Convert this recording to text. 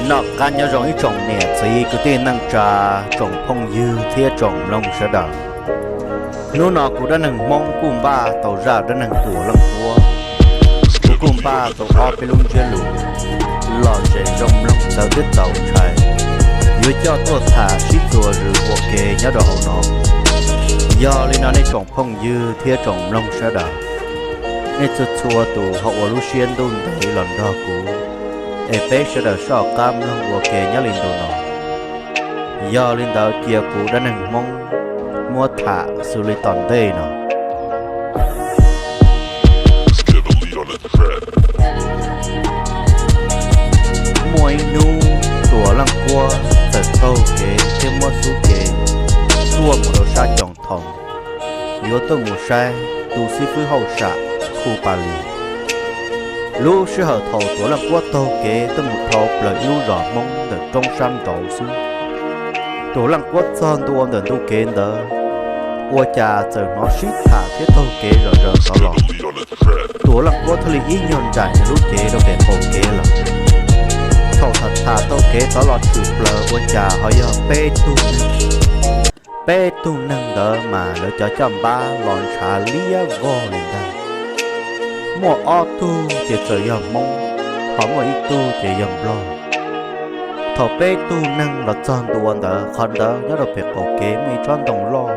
Noj qab nyob zoo ib tsoom niam txiv kwv tij neej tsa, tsoom phooj ywg thiab tsoom mloog sawv daws. Hnub no kuv Dab Neeg Hmoob kuj npaj tau zaj dab neeg Tuam Leej Kuab. Kuv kuj npaj tau ob peb lub ntsiab lus lom zem zoo mloog txawv thiab txaus ntshai, yuav coj tuaj tham sib txuas zws ua ke nyob rau hauv no. Yog li no nej tsoom phooj ywg thiab tsoom mloog sawv daws, nej txhua txhua tus ho ua lub siab ntuj ntev los nrog kuv, es peb sawv daws soj qab mloog ua ke nyob li ntu no. Yog li ntawd cia kuv Dab Neeg Hmoob muab tham xws li tom ntej no. Muaj ib hnub Tuam Leej Kuab txawm taug kev thiab muab xub cev tuaj mus rau sab Coos Thoo, yuav tuaj mus saib tus xib fwb hauj sam Khu Pa Lis. Lub sij hawm thaum Tuam Leej Kuab taug kev tuaj mus dhau plaws ib lub zos Hmoob ntawm roob sab nraud xwb, Tuam Leej Kuab txog ntua ntawm ntu kev ntawd, ua cas txawm hnov sib tham thiab taug kev zom zaws rov los. Tuam Leej Kuab thiaj li ib nyuag nraim nws lub cev rau pem qaum kev lawm. Thaum tham tham taug kev rov los tshwm plaws ua cas ho yog peb tug neeg, peb tug neeg ntawd mas lawv cov caj npab los ntshav liab vog li ntag. Muaj ob tug ces txawm yog Hmoob, ho muaj ib tug ces yog Nplog. Thaum peb tug neeg los txog ntua ntawd, qhov ntawd nyob rau pem qaum kev muaj ib tsob ntoo loj,